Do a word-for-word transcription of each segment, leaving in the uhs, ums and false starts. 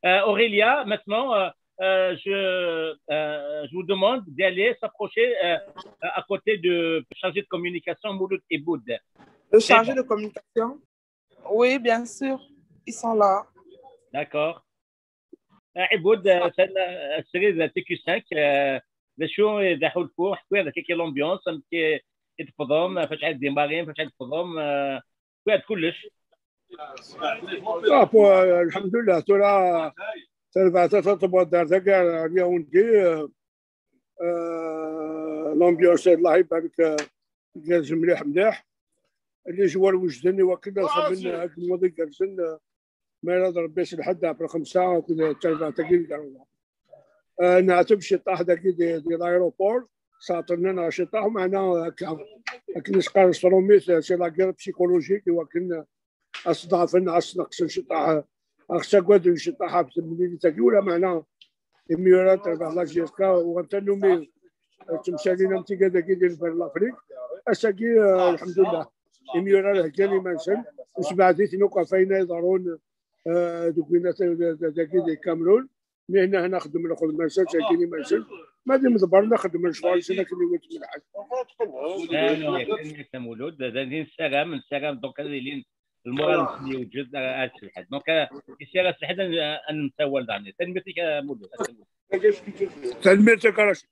Euh, Aurélia, maintenant, euh, euh, je, euh, je vous demande d'aller s'approcher euh, à côté de chargé de communication Mouloud Eboud. Le chargé de communication. Oui, bien sûr. Ils sont là. D'accord. Eboud, srid T Q cinq, d acu d aḥulfu, ḥku-aɣ-d akka l'ambiance, amek i d-tewwḍem, fac ad démarrem, fac ad d-tewwḍem, ḥku-aɣ-d kullec. Bon, alḥemdullah, tura tarbaɛt-a tewweḍ-d ar dagi, ar Yaoundé. L'ambiance, Allah ibarik, tgerrez mliḥ mliḥ. Les joueurs wejden i wakken ad xedmen agmuḍ igerrzen, ma irad Rebbi s lḥedd ɣef lxemsa akked tarbaɛt-agi deg Ramadan. Neɛteb ciṭṭaḥ dagi di l'aéroport, sɛeṭlen-aneɣ ciṭṭaḥ, meɛna akka, akken i s-qqaren s trumit, c'est la guerre psychologique, i wakken ad sḍeɛfen, ad sneqsen ciṭṭaḥ, ad ɣ-ttagaden ciṭṭaḥ ɣef temlilit-agi, ulameɛna imyura n terbaɛt la J S K uɣen tannumi ttemsalin am tigad-agi di lber Lafrik. Ass-agi, lḥemdullah, imyura heggan iman-nsen, nesbeɛd-iten akk ɣef wayen ay iḍerrun deg winat dagi di Kamrun. Mi hna hna xeddmen lxedma-nsen, ttagin iman-nsen. Ma d imḍebbren ad xeddmen lecɣal-nsen akken iwultem lḥal. Mulud, d ayen nessaram, nessaram donc ad ilin lmural-nsen yewjed ar s lḥedd. Donc, isi ara s lḥedd ad nessawal daɣen. Tanemmirt-ik a Mulud. Tanemmirt-ik a Racid.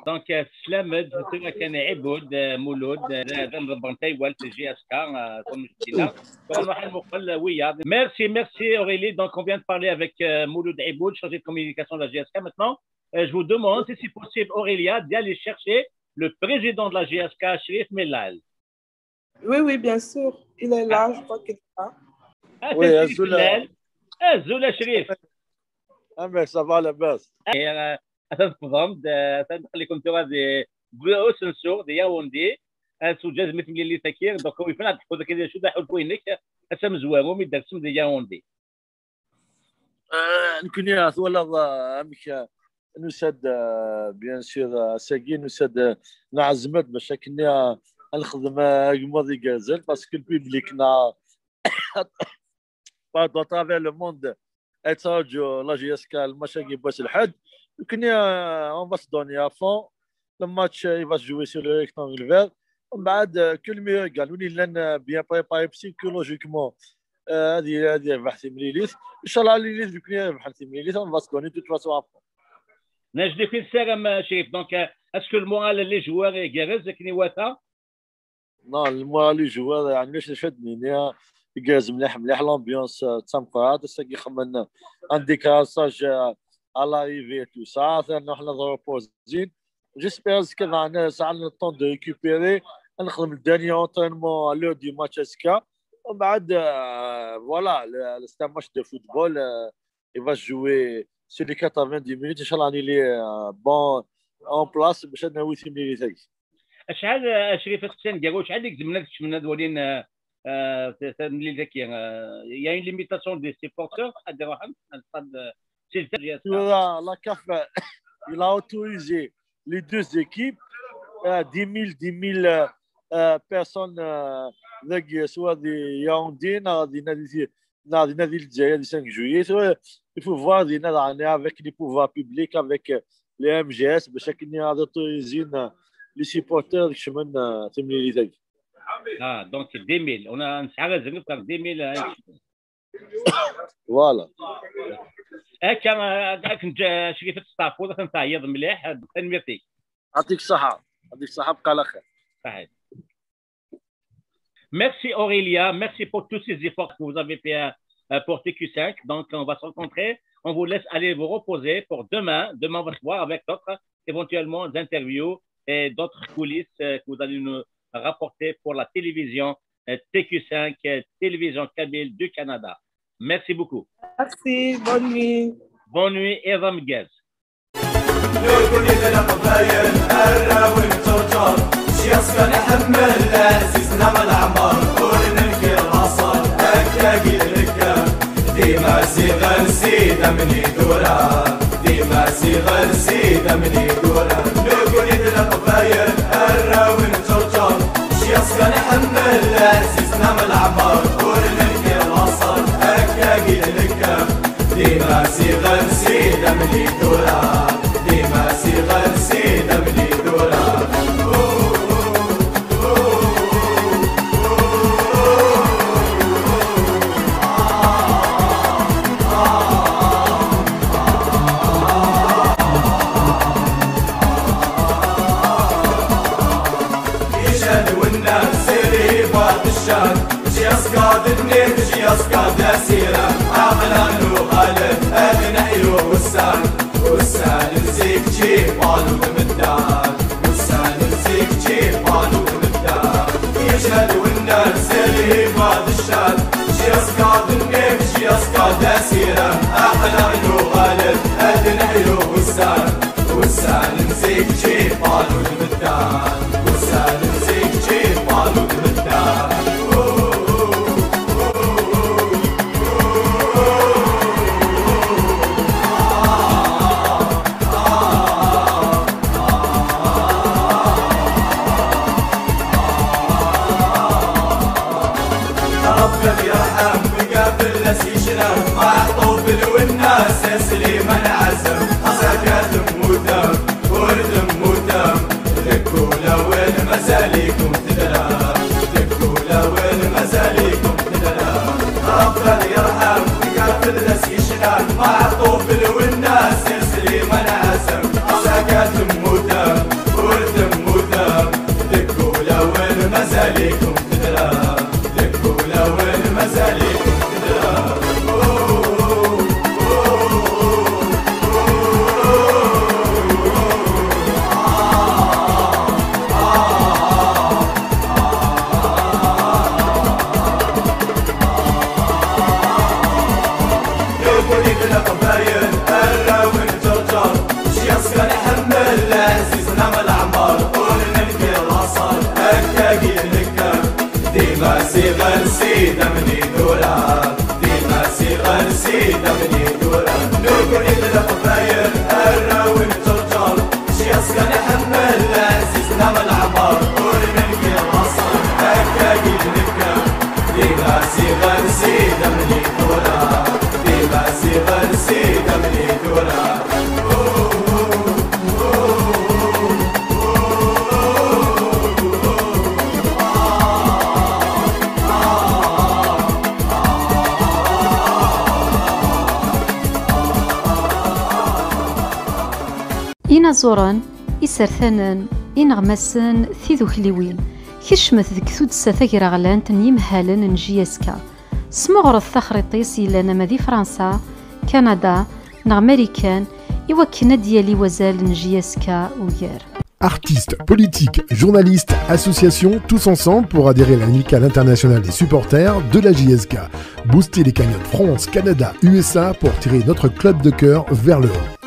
Donc, teslam-d tura kan Eboud, Mulud, d amḍebber n taywalt J S K, comme je dis là. Merci, merci Aurélie. Donc, on vient de parler avec Mouloud Eboud, chargé de communication de la J S K. Maintenant, je vous demande si c'est possible, Aurélia, d'aller chercher le président de la J S K, Chérif Mellal. Oui, oui, bien sûr. Il est là, je crois qu'il est là. Ah, oui, azul. Azul, Chérif. Ah, mais ça va, la base. Atan tefḍem-d, atan tqellikem tura di usensu di Yaoundé, ad tujjazem i temlilit-agi, donc wifen ad teḥkuḍ akken d acu d aḥulfu-inek ass amezwaru mi d-tersem di Yaoundé. Nekkni twalaḍ amek nusa-d, bien sûr, ass-agi nusa-d, neɛzem-d bac akken ad nexdem agmuḍ igerrzen, parce que le public-nneɣ partout à travers le monde yettṛaju la J S K le match-agi n wass lḥedd. Nekkni, on va se donner à fond. Le match, il va se jouer sur le rectangle vert. ومن بعد, que le meilleur gagne. Win yellan bien préparé psychologiquement, ad yerbeḥ timlilit. Inchallah, les Lillois, nekkni ad rebḥen timlilit, on va se donner de toute façon à fond. Najdi, acu i tessaram, Chérif? Donc, est-ce que le moral des joueurs igerrez akken iwata? Non, le moral des joueurs, yeɛni, acu ad d-nini, igerrez mliḥ mliḥ, l'ambiance d tameqqrant. Ass-agi xedmen un décrassage à l'arrivée et tout ça, atan ḥna d reposin. J'espère azekka daɣen sɛan le temps de récupérer, ad nexdem le dernier entraînement à l'heure du match azekka. ومن بعد, voilà, c'est un match de football, il va se jouer sur les quatre-vingt-dix minutes, inchallah, il est bon, en place باش ناوي timlilit-agi. Acḥal, Crif, ad ttun gar wacḥal i izemren ad kecmen ad walin tamlilit-agi? Il y a une limitation des supporters ad iruḥen, c'est le Tura la CAF, il a autorisé les deux équipes, dix mille, dix mille personnes dagi, soit di Yaoundé, neɣ di nadi, neɣ di nadi Lezzayer, di cinq juillet. Il faut voir dinna daɣen avec les pouvoirs publics, avec les M G S, باش akken ad autorizin les supporters ad kecmen timlilit-agi. Ah, donc dix mille. On a, nesɛa azref ɣer dix mille. Voilà. Akka, akken Crif ad testeɛfuḍ, ad ten-teɛyiḍ mliḥ. Tanemmirt-ik. يعطيك الصحة. يعطيك الصحة، بقى على خير. Saḥit. Merci Aurélia, merci pour tous ces efforts que vous avez fait euh, pour T Q cinq. Donc on va se rencontrer, on vous laisse aller vous reposer pour demain. Demain on va se voir avec d'autres éventuellement interviews et d'autres coulisses euh, que vous allez nous rapporter pour la télévision euh, T Q cinq, euh, télévision kabyle du Canada. Merci beaucoup. Merci, bonne nuit. Bonne nuit et Ramgaz. Nekkni d Leqbayel, arraw n Ǧerǧer, s yiɣes kan nḥemmel ɛzizna Leɛmer, ur nenkir laṣel, akkagi d nekka. Dima ziɣen sid amni d urar, dima ziɣen sid amni d urar. Nekkni d Leqbayel, arraw n Ǧerǧer, s yiɣes kan nḥemmel ɛzizna Leɛmer, ur nenkir laṣel, akkagi d nekka. Dima Siɣer sida mli tura, dima siɣer sida mli tura. Ijadwen-a seri baḍ ccan, jiyaska d nnif, jiyaska d asira, aql-aɣ nuɣal ad neḥyu ussan, ussan n zik ǧibalu d meddan, ussan n zik ǧibalu d meddan. Ijadwen-a seri baḍ ccan, jiyaska d nnif, jiyaska d asira, aql-aɣ nuɣal ad neḥyu ussan, ussan n zik ǧibalu d meddan, ussan n zik ǧibalu d meddan. Ṛebbi ad yerḥem win fell-as yecna, Meɛṭub Lwennas, Sliman Ɛazem, ɣas akka temmutem, ur temmutem, deg ulawen mazal-ikum tedrem, deg ulawen mazal-ikum tedrem. Ṛebbi ad yerḥem win fell-as yecna, Meɛṭub Lwennas, Sliman Ɛazem, ɣas akka temmutem, ur temmutem, deg ulawen mazal-ikum tedrem, deg ulawen mazal-ikum tedrem. Nekkni d Leqbayel, arraw n Ǧerǧer, sya-s kan nḥemmel Ɛziz neɣ Leɛmer, ur nenkir laṣel, akkagi nekka. Dima siɣer sida mni tura, dima siɣer sida mni tura. Nekkni d Leqbayel, arraw n Ǧerǧer, sya-s kan nḥemmel Ɛziz neɣ Leɛmer, ur nenkir laṣel, akkagi nekka. Dima siɣer sida mni tura, dima siɣer sida mni tura. Inaẓuren, isertanen, ineɣmasen, tidukliwin, kecmet deg tuddsa tagraɣlant n yimehhalen n J S K. Smeɣret taxriṭ-is yellan ama di Fransa, Kanada neɣ Marikan, i wakken ad d-yali wazal n J S K ugar. Artistes, politiques, journalistes, associations, tous ensemble pour adhérer à l'Amicale internationale des supporters de la J S K. Booster les cagnottes France, Canada, U S A pour tirer notre club de cœur vers le haut.